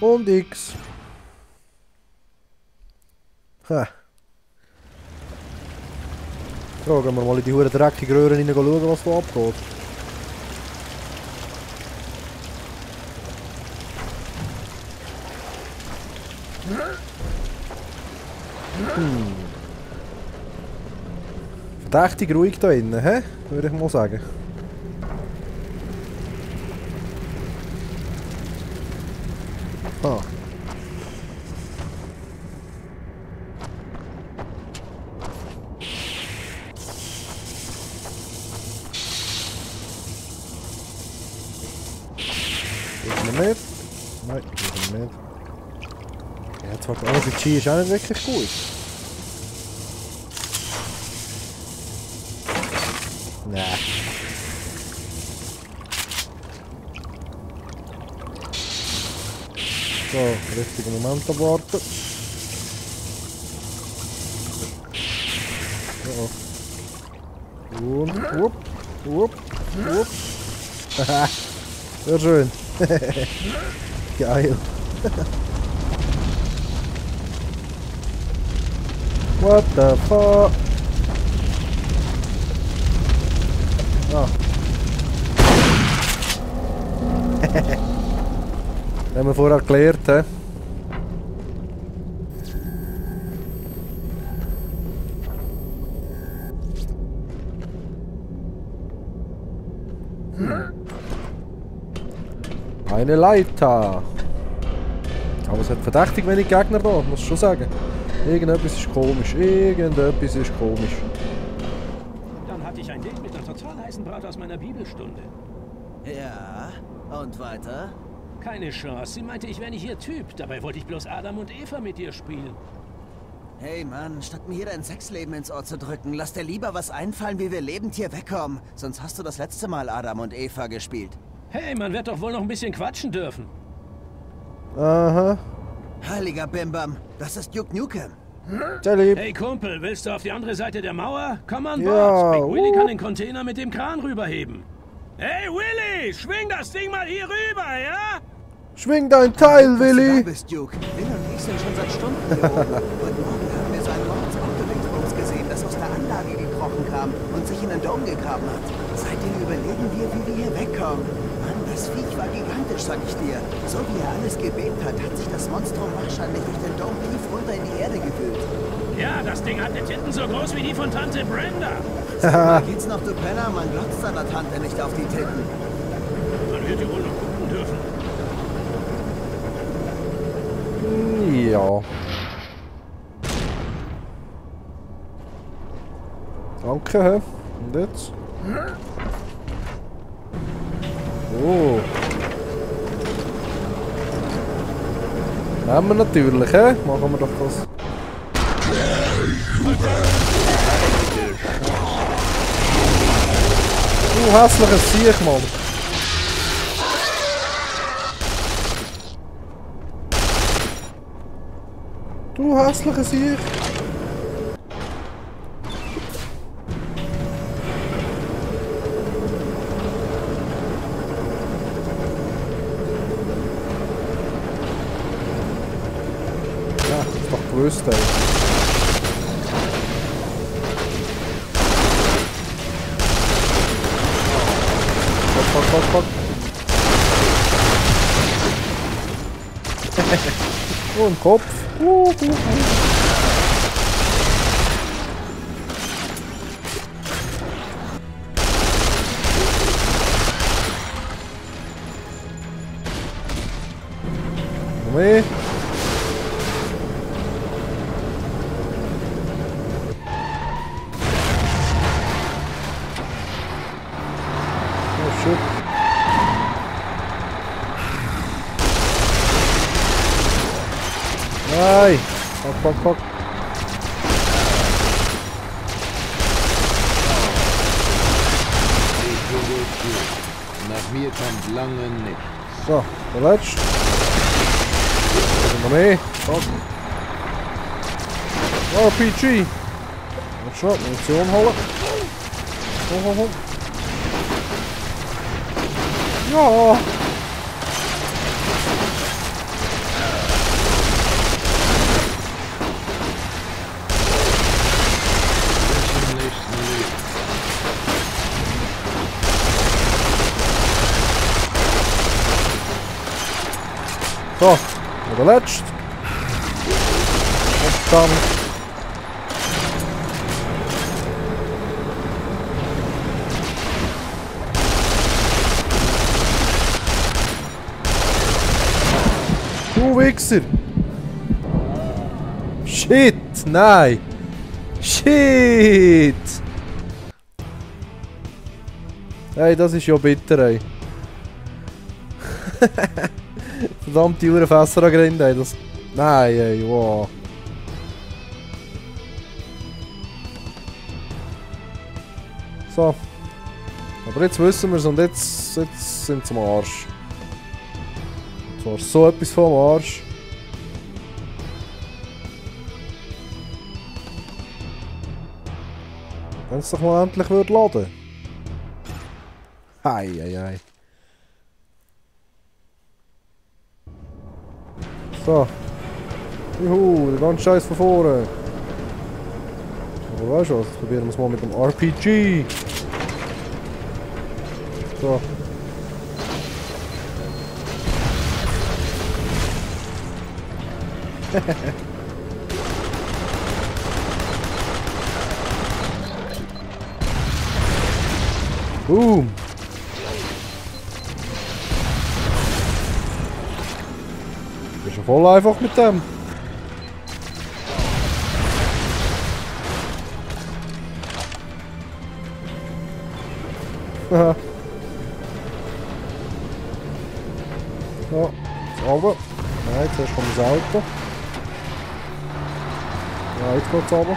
Und X. Ha. Fragen wir mal in die hure dreckige Röhren rein schauen, was da abgeht. Verdächtig ruhig da innen, hä? Würde ich mal sagen. Ah. Ist er nicht? Nein, ist er nicht. Ja, zwar die RPG ist auch nicht wirklich gut. Nee. So, richtigen Moment abwarten. So. Und, wupp, wupp, wupp. Haha, sehr schön. Geil. What the fuck? Ah. Haben wir vorher erklärt, hä? Eine Leiter. Aber es hat verdächtig wenig Gegner da, muss ich schon sagen. Irgendetwas ist komisch. Irgendetwas ist komisch. Dann hatte ich ein Date mit einer total heißen Braut aus meiner Bibelstunde. Ja, und weiter? Keine Chance. Sie meinte, ich wäre nicht ihr Typ. Dabei wollte ich bloß Adam und Eva mit ihr spielen. Hey Mann, statt mir hier dein Sexleben ins Ohr zu drücken, lass dir lieber was einfallen, wie wir lebend hier wegkommen. Sonst hast du das letzte Mal Adam und Eva gespielt. Hey, man wird doch wohl noch ein bisschen quatschen dürfen. Aha. Heiliger Bimbam, das ist Duke Nukem. Sehr lieb. Hey Kumpel, willst du auf die andere Seite der Mauer? Komm an Ja, Bord. Big Willy kann den Container mit dem Kran rüberheben. Hey Willy, schwing das Ding mal hier rüber, ja? Schwing dein Teil, Dass du Willi! da bist, Duke. Will und ich sind schon seit Stunden hier oben. Heute Morgen haben wir so ein Mordsauto-Dingsbums gesehen, das aus der Anlage gekrochen kam und sich in den Dom gegraben hat. Seitdem überlegen wir, wie wir hier wegkommen. Mann, das Viech war gigantisch, sag ich dir. So wie er alles gebebt hat, hat sich das Monstrum wahrscheinlich durch den Dom tief runter in die Erde gewühlt. Ja, das Ding hat eine Titten so groß wie die von Tante Brenda. Sag mal, geht's noch, du Penner? Man glotzt seiner Tante nicht auf die Titten. Man wird die wohl noch gucken dürfen. Ja. Danke, hä? Und jetzt? Oh. Nehmen wir natürlich, hä? Machen wir doch das. Du hässliches Siech, Mann. Du hässlicher Siech. Ja, das ist doch gewusst, ey. Fuck. Oh, ein Kopf. Mehr. Oh shit. Nein! Fuck. Nach mir kommt lange nicht. So, der letzte. Noch mehr. Fuck. RPG! Noch schon, Munition holen. Ho. Ja! So, und der letzte. Verdammt. Du Wichser! Shit! Nein! Shit! Hey, das ist ja bitter, ey. Verdammt, die Fässer angerinnt, ey. Das... Nein, ey, wow. So. Aber jetzt wissen wir es und jetzt sind sie am Arsch. Und zwar so etwas vom Arsch. Wenn es doch mal endlich würde laden. Hei, hei, hei. So. Juhu, der ganze Scheiß von vorne. Aber weißt du was, jetzt probieren wir es mal mit dem RPG. So. Boom. Das ist ja voll einfach mit dem. Haha. So, jetzt runter. Nein, zuerst kommt das Auto. Ja, jetzt geht's runter.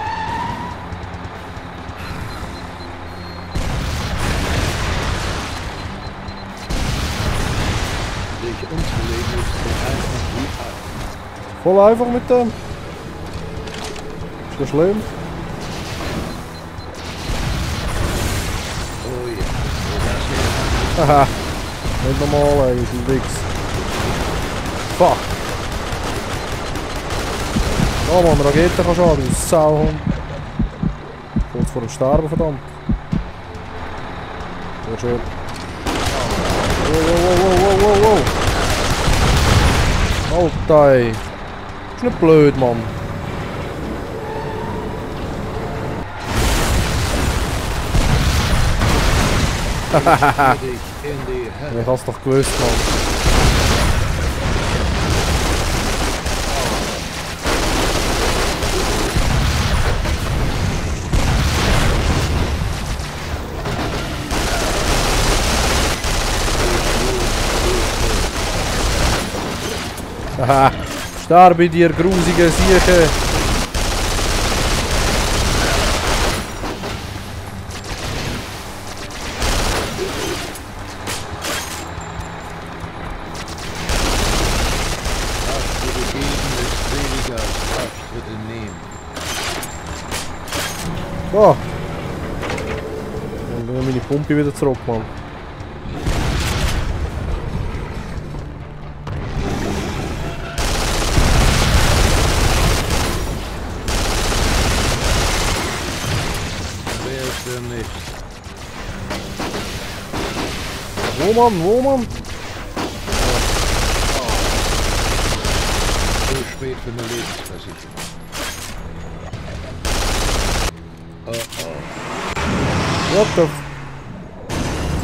Sich umzulegen ist so einfach wie Arm. Voll einfach mit dem. Ist das schlimm? Oh ja, so das Haha. Nicht normal, ey, du Wichs. Fuck. Oh man, Rakete kann schaden, du Sauhund. Kurz vor dem Sterben, verdammt. Sehr schön. Wow. Alter, ey. Ist nicht blöd, Mann. hier dich in die Hölle. Ich hab's doch gewusst, Mann. Haha, sterbe dir, grusige Sieche! Kraftschritte geben ist weniger als Kraftschritte nehmen. So! Dann nehme ich meine Pumpe wieder zurück, Mann. Wer für mich? Wo, Mann? Zu spät für eine Lebensversicherung. What the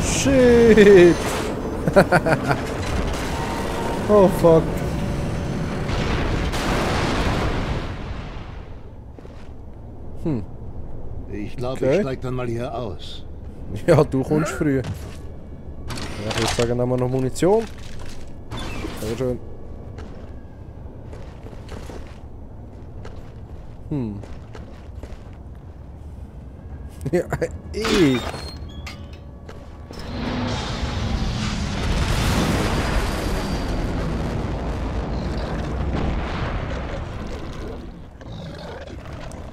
Shit! Oh fuck. Ich glaube, Okay. ich steig dann mal hier aus. Ja, du kommst früh. Ja, ich würde sagen, nehmen wir noch Munition. Sehr schön. Ja, eh.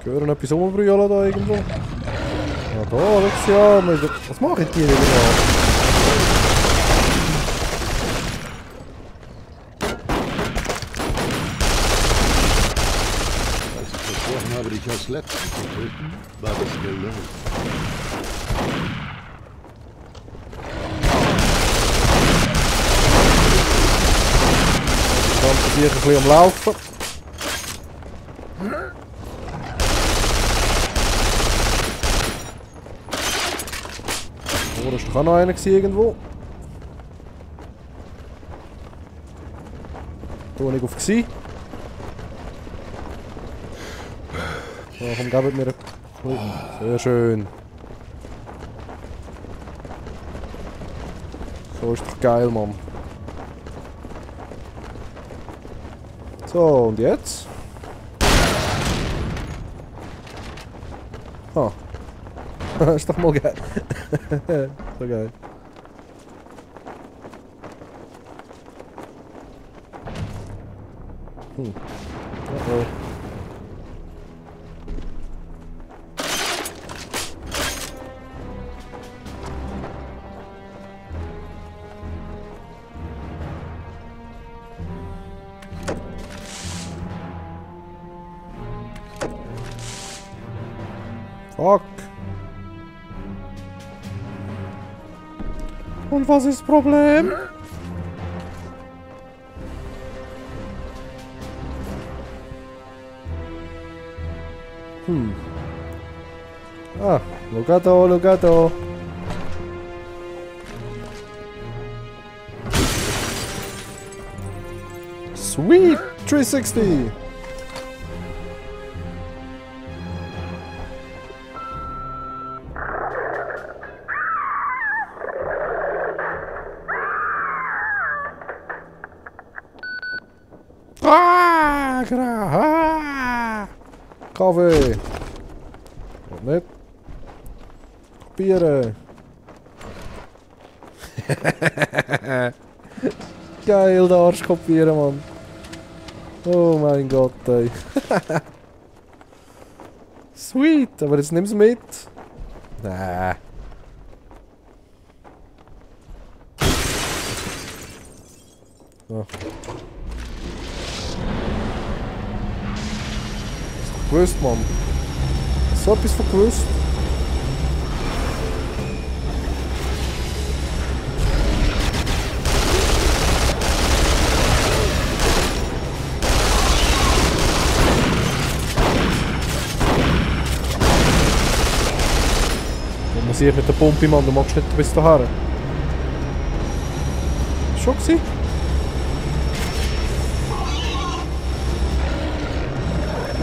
Hören etwas rumbrüllen da irgendwo? Ja, da, schau ja. Was machen die denn da? Als ich versprochen habe, dich als Letzten zu töten, war das gelungen. ganze Sicher ein bisschen am Laufen. Oh, da war doch auch noch einer irgendwo. Da war ich auf gsi. So, komm, gebt mir ein... Sehr schön. So ist doch geil, Mann. So, und jetzt? Ah. Ist doch mal geil. So geil. Oh. Fuck. Und was ist das Problem? Ah, schau da. Sweet 360! Kaffee! Und nicht. Kopieren! Geil, den Arsch kopieren, Mann! Oh mein Gott, ey! Sweet, aber jetzt nimm's mit! Nee. Oh. Gewusst, Mann. So etwas von gewusst. Da muss ich mit der Pumpe, Mann. Du magst nicht bis dahin. Schon gewesen?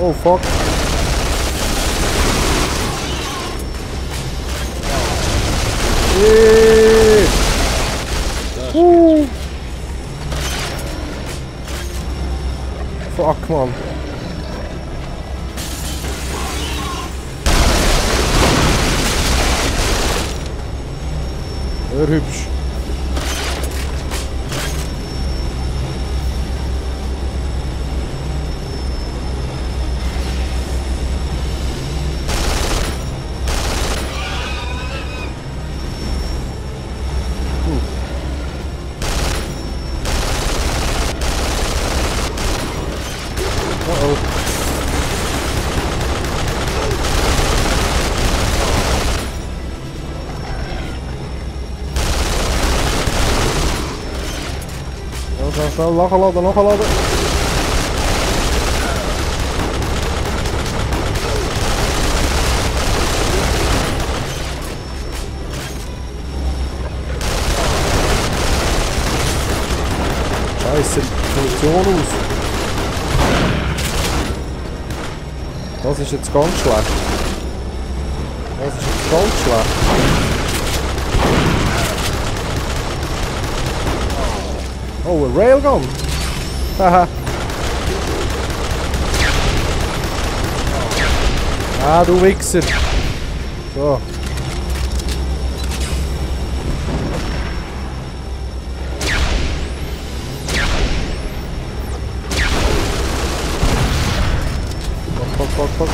Oh fuck. Fuck, man. Sehr hübsch. Snel, nachladen. Scheiße, die Munition aus. Das ist jetzt ganz schlecht. Oh, ein Railgun! Haha! Ah, du Wichser! So. Fuck.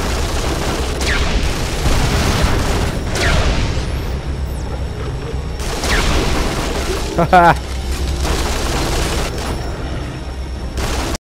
Haha!